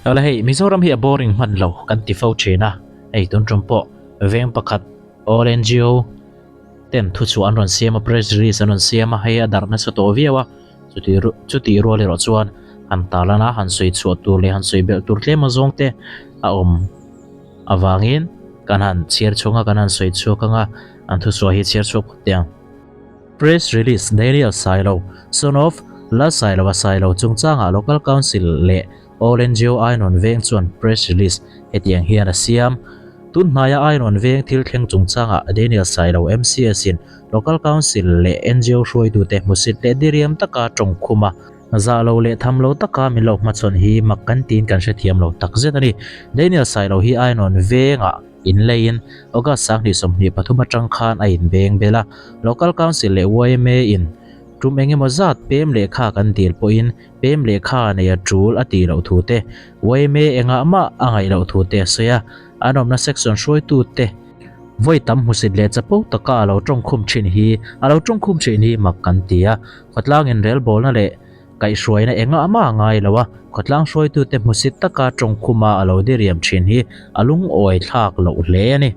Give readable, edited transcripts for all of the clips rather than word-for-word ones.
Awle hei Mizoram hi a boring hman lo kan ti fo thin a, hei tun tum pawh veng pakhat All NGO ten thuchhuah an rawn siam a, press release an rawn siam a, hei a darh nasa tawh viau a, chuti chutih rual erawh chuan han tarlan a, han sawi chhuah tur leh han sawi belh tur tlem azawng te a awm avangin kan han chhiar chhung a, kan han sawi chhuak ang a, an thuchhuah hi chhiar chhuak phawt teh ang. Press Release Daniel Sailo, son of Lalsailova Sailo chungchangah Local Council leh All NGO Ainawn Veng chuan Press Release hetiang hian a siam. Tun hnaia Ainawn Veng thil thleng chungchangah Daniel Sailo MCS in Local Council leh NGO hruaitute hmusit leh diriam taka tawngkhum a, zah lo leh tham lo taka min lo hmachhawn hi mak kan tiin kan hrethiam lo takzet a ni. Daniel Sailo hi Ainawn Vengah inleiin August 2023 atang khan a inbeng bel a, Local Council leh yma in tum engemaw zat pem lehkha kan dil pawhin pem lehkha nei a tul a tih loh thu te, yma engah mah a ngaih loh thu te a sawi a, an awmna section hruaitute vawi tam hmusit leh chapo taka a lo tawngkhum thin hi a lo tawngkhum thin hi mak kan ti a, khawtlang inrelbawlna leh Kaihhruaina engah mah a ngai lo a, khawtlang hruaitute hmusit taka tawngkhuma a lo diriam thin hi a lungawi thlak loh hle a ni.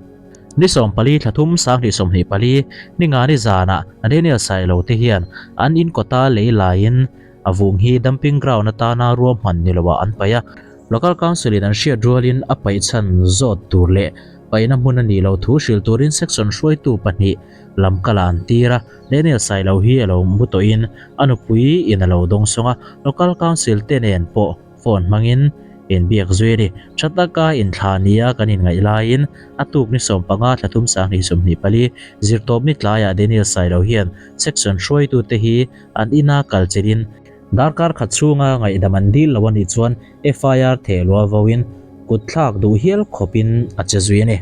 Ni 14 thla thum 2024 Ningani zanah Daniel Sailo te hian an in kawta lei laiin a vung hi dumping ground atana ruahman ni loah an paih a, Local Council in an hriat rualin a paih chhan zawt tur leh paihna hmun a nih loh thu hrilh turin section hruaitu pahnih lam kal ah an tir a. Daniel Sailo hi a lo mu tawhin a nupui in a lo dawng sawng a, Local Council te nen pawh phone hmangin inbiak zui a ni. Tha taka inthla nia kan inngaih laiin a tuk ni 15 thla thum 2024 zirtawpni tlaiah Daniel Sailo hian section hruaitute hi an ina kal chelhin darkar khat chhunga ngaihdam an dil lo a nih chuan FIR theh lua voin kut thlak duh hial khawpin a che zui a ni.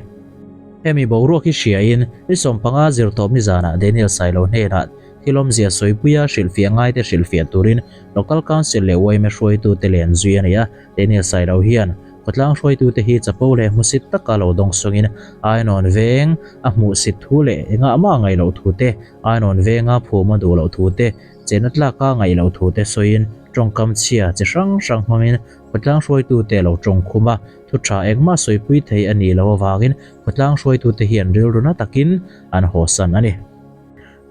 Hemi boruak hi hriain ni 15 zirtawpni zanah Daniel Sailo hnenah thil awmzia sawipuia hrilhfiah ngaite hrilhfiah turin Local Council leh yma hruaitute len zui a ni a. Daniel Sailo hian khawtlang hruaitute hi chapo leh hmusit taka lo dawngsawngin Ainawn veng a hmuhsit thu leh engah mah ngaih loh thu te, Ainawn venga phum a duh loh thu te, chenna tlaka ngaih loh thu te sawiin tawngkam chhia chi hrang hrang hmangin khawtlang hruaitute a lo tawngkhum a. Thu tha engmah sawipui thei a nih loh avangin khawtlang hruaitute hian rilru na takin an hawsan a ni.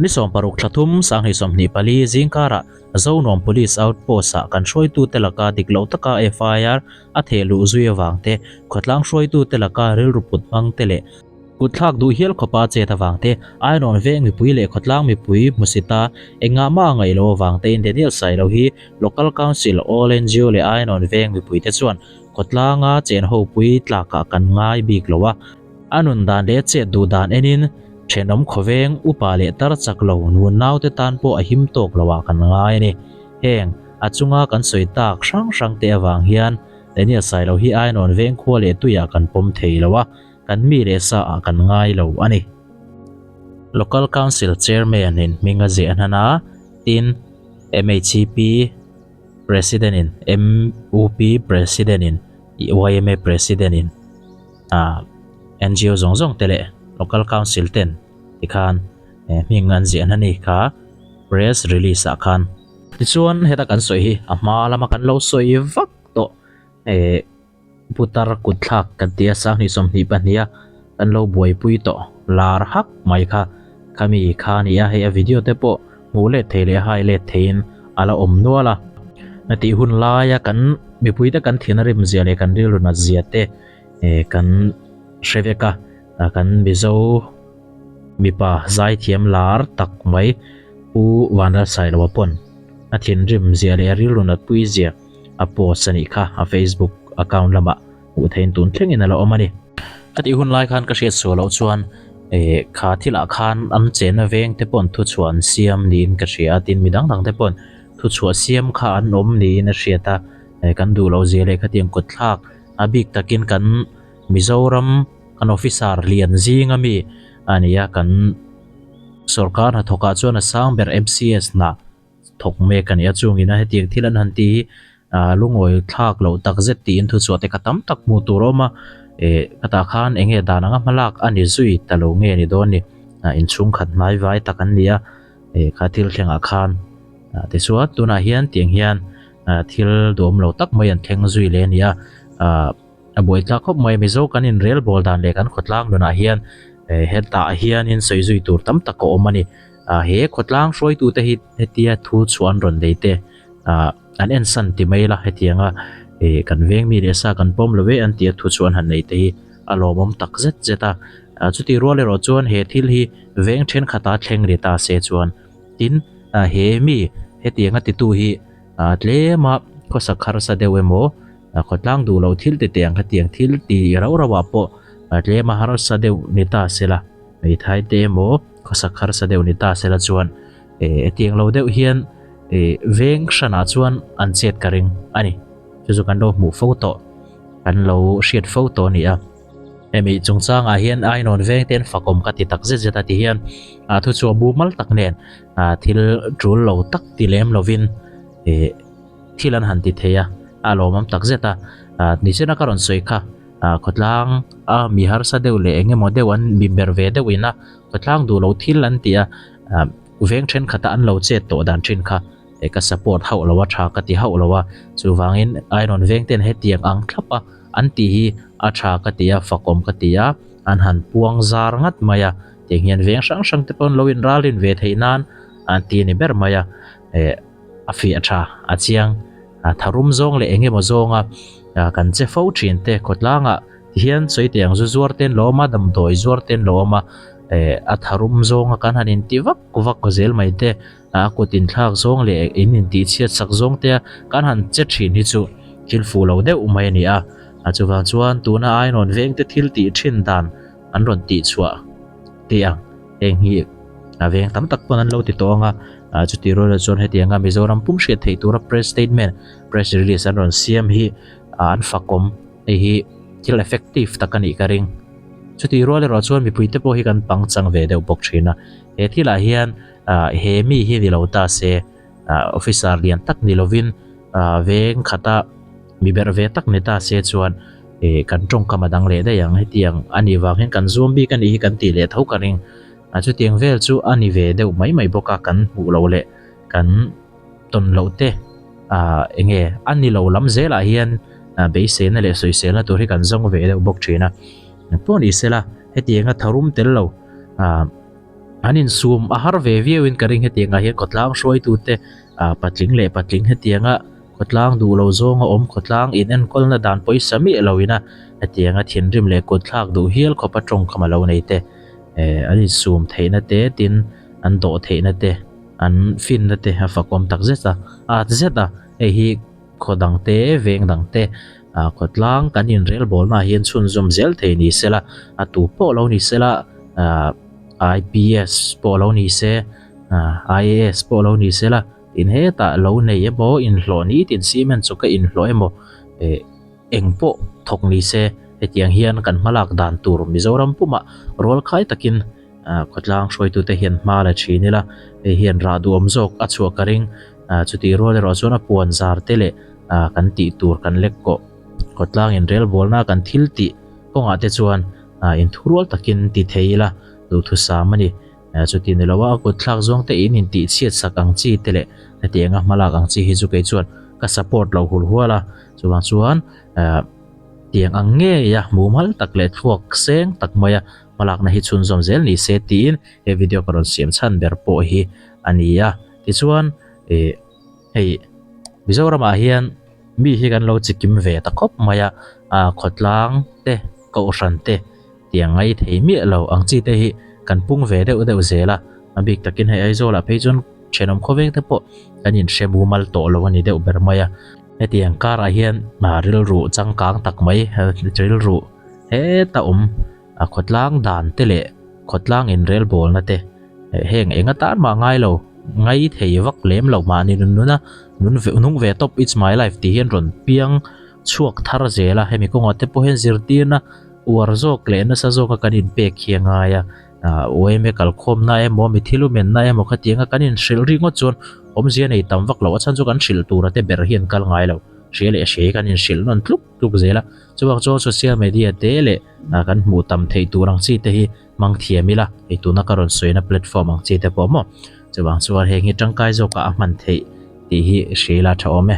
Ni 16 thla thum 2024 zingkarah Zonuam Police Outpost-ah kan hruaitute laka dik loh taka FIR a theh luh zui avang te, khawtlang hruaitute laka rilru put hmang te leh kutthlak duh hial khawpa chet avang te, Ainawn veng mipui leh khawtlang mipui hmusita engah mah a ngaih loh avang tein Daniel Sailo hi Local Council, All NGO leh Ainawn veng mipuite chuan Khawtlanga chen hopui tlakah kan ngai bik lo a, a nun dan leh chet duh dan enin thenawm khawveng upa leh tar chak lo nun naute tan pawh a him tawk loah kan ngai a ni. Heng a chunga kan sawi tak hrang hrang te avang hian Daniel Sailo hi Ainawn veng khua leh tuiah kan pawm thei lo a, kan mi leh sa ah kan ngai lo a ni. Local Council Chairman in hming a ziah hnan a, tin MHP, President in MUP President in yma President in ah NGO zawng zawng te leh Local Council ten tikhan hming an ziah na ni kha press release ah khan. Tichuan heta kan sawi hi a hma lama kan lo sawi vak tawh eh Putar kut thlak kan ti a, 2022 a kan lo buaipui tawh lar hak mai kha khami kha a ni a, hei a video te pawh hmuh let thei leh hai let theiin a la awm nual a. Na tih hun laia kan mipui te kan thian a rim zia leh kan rilru nat zia te eh kan hre vek a, kan Mizo mipa zaithiam lar tak mai Pu Vanlalsailoa pawn a thinrim zia leh a rilru nat pui zia a post a nih kha a Facebook account lamah hmuh theihin tun thlengin a la awm a ni. Ka tih hun lai khan ka hriat sual loh chuan eh kha thilah khan an chenna veng te paw'n thuchhuah an siam niin ka hria a, tin mi dang dang te paw'n thuchhuah siam kha an awm niin a hriat a, eh kan duh loh zia leh khatiang kut thlak a bik takin kan Mizoram kan officer lian zinga mi a ni a, kan sorkar hnathawkah chuan a sang ber MCS hna thawk mek a ni a, chungin a hetiang thil an han ti hi ah lungawi thlak loh tak zet tiin thuchhuah te kha tam tak hmuh tur a awm a, eh khatah khan eng nge dan anga hmalak a ni zui ta lo nge ni dawn ni, ah inchhungkhat hnai vai tak an ni a, eh kha thil thlengah khan ah tichuan tunah hian tiang hian ah thil duhawm lo tak mai an thleng zui leh a ni a. Ahh a buai tlak khawp mai Mizo kan inrel bawl dan leh kan khawtlang nunah hian eh hetah hianin sawi zui tur tam tak a awm a ni. Ah he khawtlang hruaitute hi hetia thu chhuah an rawn nei te ah an ensan ti mai la hetianga eh kan veng mi leh sa kan pawm lo ve an tia thu chhuah an han nei te hi a lawmawm tak zet zet a. Ah chutih rual erawh chuan he thil hi veng thenkhatah thleng ri ta se chuan tin ah he mi hetianga titu hi ah tlema khawsak harsa deuh emaw Khawtlang duh loh thil ti teh ang khatiang thil ti rauh rauh ah pawh tlem a harsa deuh ni ta sela, hmeithai te emaw khawsak harsa deuh ni ta sela chuan hetiang lo deuh hian veng hranah chuan an chet ka ring a ni. Chu chu kan lo hmuh fo tawh, kan lo hriat fo tawh a ni a. Hemi chungchangah hian Ainawn veng te an fakawm ka ti tak zet zet a ti hian thuchhuah mumal tak nen thil tul lo tak ti lem lovin Thil an han ti thei a, a lawmawm tak zet a. Nichina ka rawn sawi kha, khawtlang a mi harsa deuh leh eng emaw deuh an mi ber ve deuh ina khawtlang duh lo thil an ti a, veng thenkhat a an lo chet tawh dan thin kha ka support hauh lo a, tha ka ti hauh lo a. Chuvangin Ainawn veng ten hetiang ang thlap a an tih hi a tha ka ti a, fakawm ka ti a, an han puang zar ngat mai a. Tiang hian veng hrang hrang te pawh an lo inralrin ve theih nan an ti a ni ber mai a. A fiah tha, a chiang. Tharum zawng leh eng emaw zawnga kan che fo thin te khawtlangah tihian sawi teh ang zu zuar te an lo awm a, damdawi zuar te an lo awm a, a tharum zawnga kan han inti vak vak zel mai te, a kut inthlak zawng leh in intihchhiat sak zawng te kan han che thin hi chu thil fuh lo deuh mai a ni a. Chuvang chuan tuna Ainawn vengte thil tih thin dan an rawn tihchhuah teh ang. Heng hi a veng tam tak pawn an lo ti tawh ang a, chutih rualah chuan hetianga Mizoram pum hriat theih tura press statement, press release an rawn siam hi an fakawm, hei hi thil effective tak a nih ka ring. Chutih rual erawh chuan mipuite pawh hi kan pangchang ve deuh bawk thin a, he thilah hian he mi hi ni lo ta se, officer lian tak ni lovin veng khata mi berh ve tak ni ta se chuan kan tawngkam a dang leh daih ang. Hetiang a nih vang hian kan zuam bik a nih hi kan tih leh tho ka ring. Chutiang vel chu a ni ve deuh mai mai bawk a, kan hmuh loh leh kan tawn loh te eng nge a ni lo lam zelah hian beiseina leh sawiselna tur hi kan zawng ve deuh bawk thin a. Pawh ni sela hetianga tharum tel lo An insum a har ve viau in ka ring hetiangah hian khawtlang hruaitute ah patling leh patling hetianga khawtlang duh lo zawnga awm khawtlang in enkawlna dan pawisa miah lo ina hetianga thinrim leh kut thlak duh hial khawpa tawngkam a lo nei te eh an insum theihna te tin an dawh theihna te an finna te a fakawm tak zet a at zet a hei hi khaw dang te veng dang te ah khawtlang kan inrelbawlna ah hian chhunzawm zel thei ni sela a tu pawh lo ni sela ah IPS pawh lo ni se ah IAS pawh lo ni sela tin hetah lo nei emaw inhlawh ni tin cement chu ka inhlawh emaw eh eng pawh thawk ni se hetiang hian kan hmalak dan tur Mizoram pumah rual khai takin ah khawtlang hruaitute hian hma la thin ila hei hian rah duhawm zawk a chhuah ka ring ah chutih rual erawh chuan a puan zar te leh ah kan tih tur kan lek kawh khawtlang inrelbawlna kan thil tih kawngah te chuan ah inthurual takin ti thei ila duhthusam a ni. Chuti ni lo a a kut thlak zawng te in intih chhiat sak ang chi te leh hetianga hmalak ang chi hi chu kei chuan ka support lo hul hual a chuvang chuan ah tiang ang ngei a mumal tak leh thluak seng tak mai a hmalakna hi chhunzawm zel ni se tiin he video ka rawn siam chhan ber pawh hi a ni a tichuan ih hei Mizoramah hian mi hi kan lo chikim ve ta khawp mai a ah khawtlang te kohhran te tiang ngai thei miah lo ang chi te hi kan pung ve deuh deuh zel a a bik takin hei Aizawl ah phei chuan thenawm khawveng te pawh kan inhre mumal tawh lo a ni deuh ber mai a hetiang karah hian rilru changkang tak mai rilru heta awm. A khawtlang dan te leh khawtlang inrelbawlna te heng eng atan mah ngai lo, ngai thei vak lem lo mahni nun nuna nun ve nung ve tawp it's my life tih hian rawn piang chhuak thar zel a, hemi kawngah te pawh hian zirtirna uar zawk leh nasa zawka kan inpek hi a ngai a, ah yma kalkhawmna emaw mi thil umenna emaw khatianga kan inhrilh ringawt chuan awmzia nei tam vak lo a chhan chu kan hrilh tura te ber hi an kal ngai lo, hria leh hria hi kan inhrilh nawn tluk tluk zel a, chuvang chuan social media te leh kan hmuh tam theih tur ang chi te hi hmang thiam ila, hei tuna ka rawn sawina platform ang chi te pawh maw chuvang chuan heng hi tangkai zawkah a hman theih tih hi hria ila tha awm e.